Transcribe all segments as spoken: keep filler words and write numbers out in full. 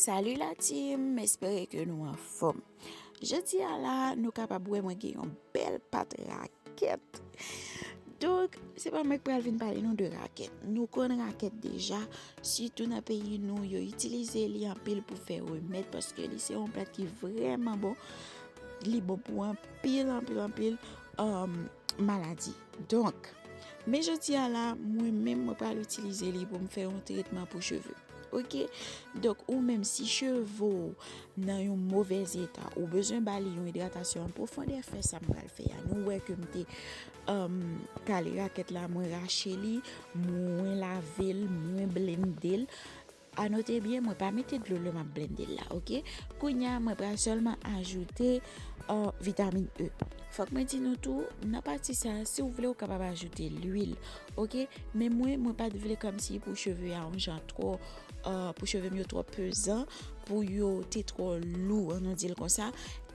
Salut la team, m espere ke nou anfòm. Jodi a la, nou kapab wè mwen gen yon bèl pat rakèt. Donk, se pa mwen k pral vin pale nou de rakèt. Nou konn rakèt deja, sitou nan peyi nou, yo itilize li anpil pou fè remèd, paske li se yon plant ki vrèman bon. Li bon pou anpil, anpil, anpil, um, maladi. Donk, men jodi a la, mwen menm, mwen pral itilize li pou m fè yon tretman pou cheve. Ok? Donk, ou menm, si cheve w nan yon movèz eta, ou bezwen ba li yon idratasyon an pwofondè, fè sa m pral fè a. Nou wè ke m te, um, kale rakèt la, mwen rache li, mwen lave l, mwen blende l. A note byen, mwen pa mete dlo lè m ap blende l la, ok? Kounye a, mwen pral sèlman ajoute, uh, vitamin E. Fòk mwen di nou tou, nan pati sa, si w vle, ou kapab ajoute lwil, ok? Men mwen, mwen pa t vle kòmsi pou cheve a yon jan twò, uh, pou cheve m yo twò pezan, pou yo te twò lou, an nou di l konsa.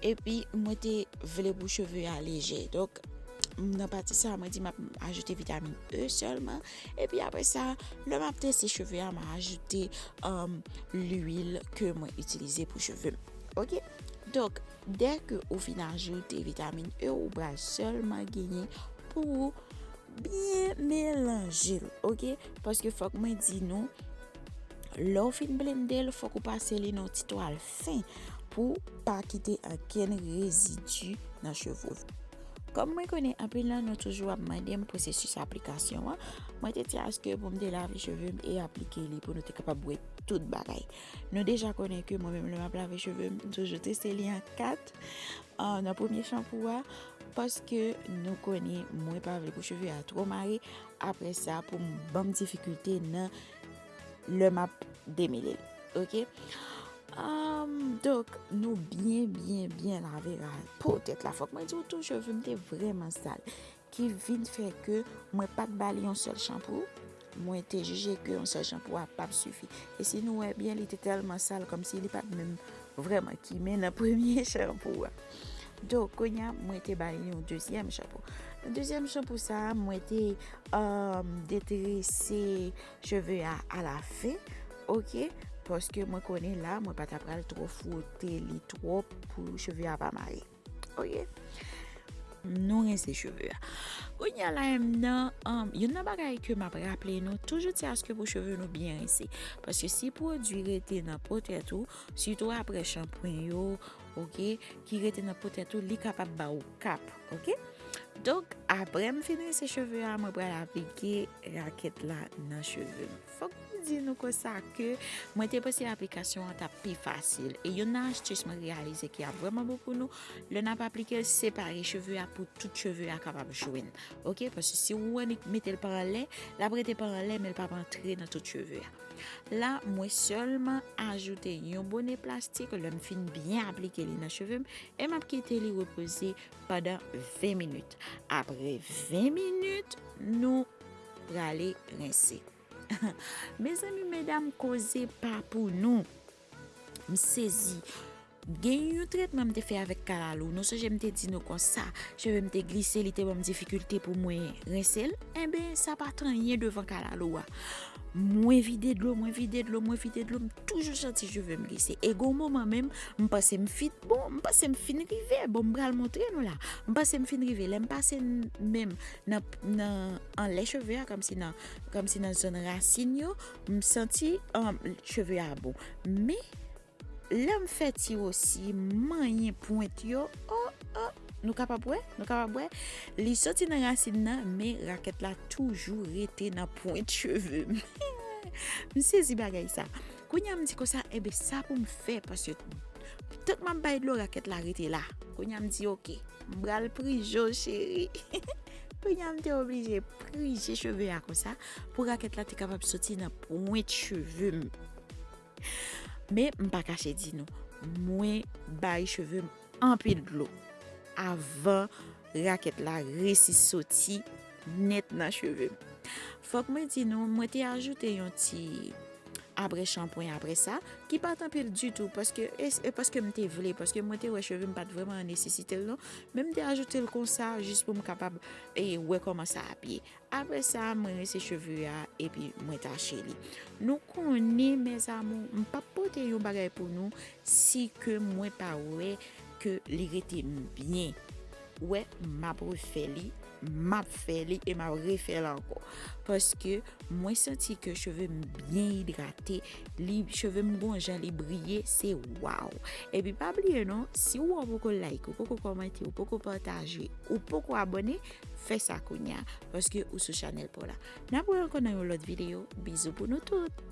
Epi, mwen te vle pou cheve a lejè. Donk, nan pati sa, mwen di m ap ajoute vitamin E sèlman. Epi apre sa, lè m ap trese cheve a, m a ajoute, um, lwil ke mwen itilize pou cheve m. Ok? Donk, dèke ou fin ajoute vitamin E, ou pral sèlman genyen pou ou byen melanje l, ok? Paske fòk mwen di nou, lè w fin blende l, fòk ou pase li nan yon ti twal fen pou pa kite ankenn rezidi nan cheve w. Kòm mwen konnen anpil nan nou toujou ap mande m pwosesis aplikasyon an, mwen te di aske pou m te lave cheve m e aplike li pou nou te kapab wè tout bagay. Nou deja konnen ke mwen menm lè m ap lave cheve m, m toujou trese li an kat, ah, nan premye chanpou a, paske nou konnen mwen pa vle pou cheve a twò mare, apre sa pou m ban m difikilte nan lè m ap demele l, ok? Ahn, donk, nou byen, byen, byen lave ra po tèt la. Fòk mwen di w tou, cheve m te vrèman sal, ki vin fè ke mwen pa t ba li yon sèl chanpou. Mwen te jije ke yon sèl chanpou a p ap sifi. E si nou wè byen, li te tèlman sal, kòmsi li pa t menm vrèman kimen nan premye chanpou a. Donk, kounye a, mwen te ba li yon dezyèm chanpou. Nan dezyèm chanpou sa a, mwen te, um, detrese cheve a alafen, ok? Paske mwen konnen la, mwen pa ta pral twò fwote li twòp pou cheve a pa mare. Ok? Nou rense cheve a. Kounye a la, m nan, um, youn nan bagay ke m ap raple nou, toujou di aske pou cheve nou byen rense. Paske si pwodui rete nan po tèt ou, sitou apre chanpwen yo, ok, ki rete nan po tèt ou, li kapab ba ou kap, ok? Donk, apre m fin rense cheve a, mwen pral aplike rakèt la nan cheve m. Fòk mwen di nou konsa ke mwen te panse aplikasyon an t ap pi fasil. E youn nan astis mwen reyalize ki ap vrèman bon pou nou, lè n ap aplike l, separe cheve a pou tout cheve a kapab jwenn. Ok? Paske si ou annik mete l pa anlè, l ap rete pa anlè, men l p ap antre nan tout cheve a. La, mwen sèlman ajoute yon bone plastik lè m fin byen aplike li nan cheve m e m ap kite li repoze pandan ven minit. Apre ven minit, nou prale rense. Mezanmi, medam, koze pa pou nou. M sezi. Gen yon tretman m te fè avèk kalalou. Nou sonje m te di nou konsa, cheve m te glise, li te ban m difikilte pou mwen rense l. Enben, sa pa t anyen devan kalalou a. Mwen vide dlo, mwen vide dlo, mwen vide dlo, m toujou santi cheve m glise. E gon moman menm, m panse m fin, bon, m panse m fin rive. Bon, m pral montre nou la. M panse m fin rive. Lè m pase n-, menm nan, nan anlè cheve a, kòmsi nan, kòmsi nan zòn rasin yo, m santi, um, cheve a bon. Men, lè m fè ti wosi, m manyen pwent yo, o, o, nou kapab wè? Nou kapab wè? Li soti nan rasin nan, men rakèt la toujou rete nan pwent cheve m. M sezi bagay sa. Kounye a m di konsa, enben sa pou m fè, paske tank m ap bay dlo, rakèt la rete la. Kounye a m di, ok, m pral prije w, cheri. Kounye a m te oblije prije cheve a konsa, pou rakèt la te kapab soti nan pwent cheve m. Men m pa kache di nou, mwen bay cheve m anpil dlo avan rakèt la resi soti nèt nan cheve m. Fòk mwen di nou, mwen te ajoute yon ti, apre shanpwen apre sa, ki pa t anpil ditou, paske, e, e paske m te vle, paske mwen te wè cheve m pa t vrèman an nesesite l non, men m te ajoute l konsa, jis pou m kapab, e, wè kòman sa ap ye. Apre sa, mwen rense cheve a, epi mwen tache li. Nou konnen, mes amours, m p ap pote yon bagay pou nou, si ke mwen pa wè ke li rete m byen. Wè, m ap refè li, m ap fè li e m ap refè l ankò. Paske mwen santi ke cheve m byen idrate, li, cheve m gon jan li briye, se waw. Epi pa bliye non, si w wè w poko like, ou poko kòmante, ou poko pataje, ou poko abòne, fè sa kounye a, paske ou sou chanèl pa w la. N ap wè ankò nan yon lòt videyo. Bizou pou nou tout.